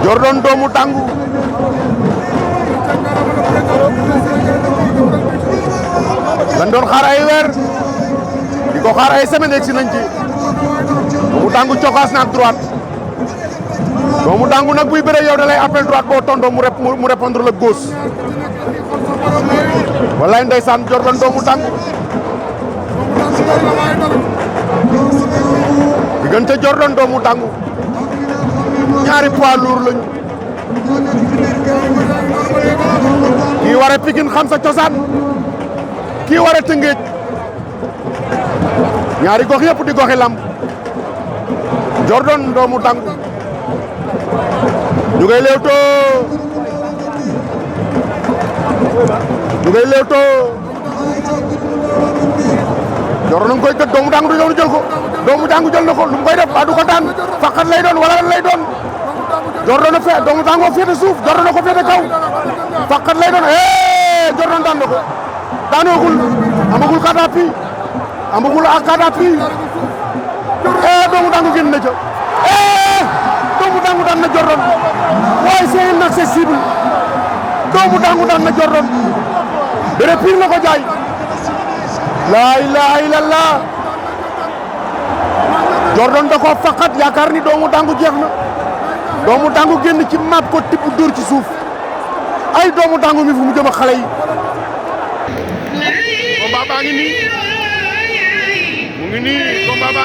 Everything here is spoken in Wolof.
Jordan doomu tàngu dañ doon xaar ay weer di ko xaar ay semaine egsi nañ ci doomu tàngu cokaas na ak droite doomu tàngu nag buy bëre yow da lay appel droite boo tontoo mu répondre la gauche wallaay ndeysaan Jordan doomu tàngu diggante Jordan doomu tàngu ñaari poids lourd lañu kii war a Pikine xam sa cosaan kii war a Tëngéej ñaari gox yëpp di goxi lamb Jordan doomu tàngu ñu ngay leewtoo Jordan nga koy gët doomu tàngu du doon jël ko doomu tàngu jël na ko lu mu koy def ba du ko daan faqat lay doon wala lan lay doon Jordan a fee doomu tàngu féete suuf Jordan a ko féete kaw faqat lay doon Jordan daan na ko daanoogul amagul katapi amagul ak katapi doomu tàngu génn na ca doomu tàngu daan na Jordan waaye c'est inaccessible doomu tàngu daan na Jordan bere pire la ko jaay laa ilaha illallah Jordan da ko faqat yaakaar ni doomu tàngu jeex na doomu tàngu génn ci map ko tibb dóor ci suuf ay doomu tàngu mi fu mu jëm ak xale yi combat baa ngi nii mu ngi nii combat